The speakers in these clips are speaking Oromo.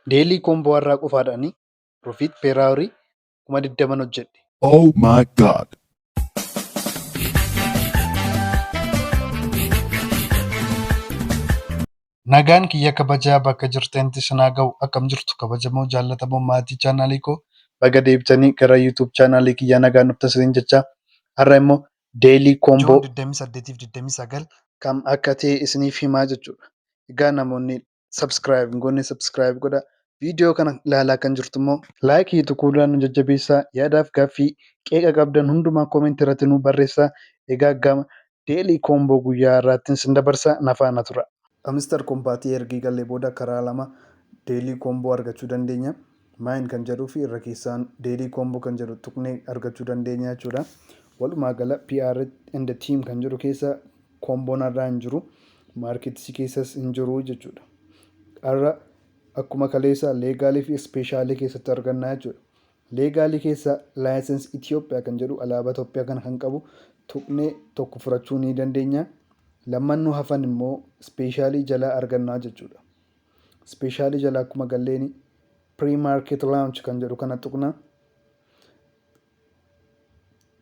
Daily combo har'aa qofaadhaani profit per hour 20,000 hojjedhe. Oh my God. Nagaan kiyya kabajaa bakka jirtanitti isin haa ga'u. Akkam jirtu kabajamoo jaallatamoo maatii chaanaalii koo? Baga deebitanii gara YouTube chaanaalii kiyyaa nagaan dhuftan isiniin jecha. Har'a immoo daily combo June 28 fi 29 kam akka ta'e isiniif himaa jechuudha. Egaa namoonni subscribe hin goone subscribe godhaa. Viidiyoo kana ilaalaa kan jirtu immoo like tuquudhaan nu jajjabeessaa. Yaadaaf gaaffii qeeqa qabdan hundumaa comment irratti nu barreessaa. Egaa gama daily combo guyyaa har'aatti isin dabarsa, na faana tura. Hamster Kombat ergi galee booda karaa lama daily combo argachuu dandeenya. Mine kan jedhuu fi irra keessaan daily combo kan jedhu tuqnee argachuu dandeenya jechuudha. Walumaa gala PR and the team kan jedhu keessa comboon har'aa hin jiru. Marketsii keessas hin jiru jechuudha. Har'a akkuma kaleessa legalii fi specialii keessatti arganna jechuudha. Legalii keessa license Itoophiyaa kan jedhu, alaabaa Itoophiyaa kana kan qabu tuqnee tokko furachuu ni dandeenya. Lamman hafan immoo specialii jalaa argannaa jechuudha. Specialii jalaa akkuma galleeni pre-market launch kan jedhu kana tuqna.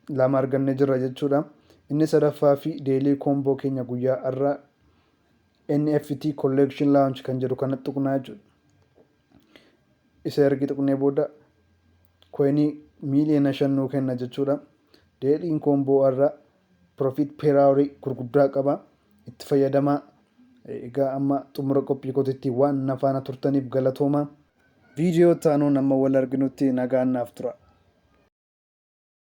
Lama argannee jirra jechuudha. Inni sadaffaa fi daily combo keenya guyyaa har'aa NFT collection launch kan jedhu kana tuqnaa jechuudha. Isa ergi tuqnee booda coinii 5 miiliyoona nuu kenna jechuudha. Dailyn combo har'aa profit per hour gurguddaa qaba. Itti fayyadamaa. Egaa amma xumura qophii kootiitti waan na faana turtaniif galatooma. Viidiyoo taanuun amma wal arginutti nagaan naaf tura.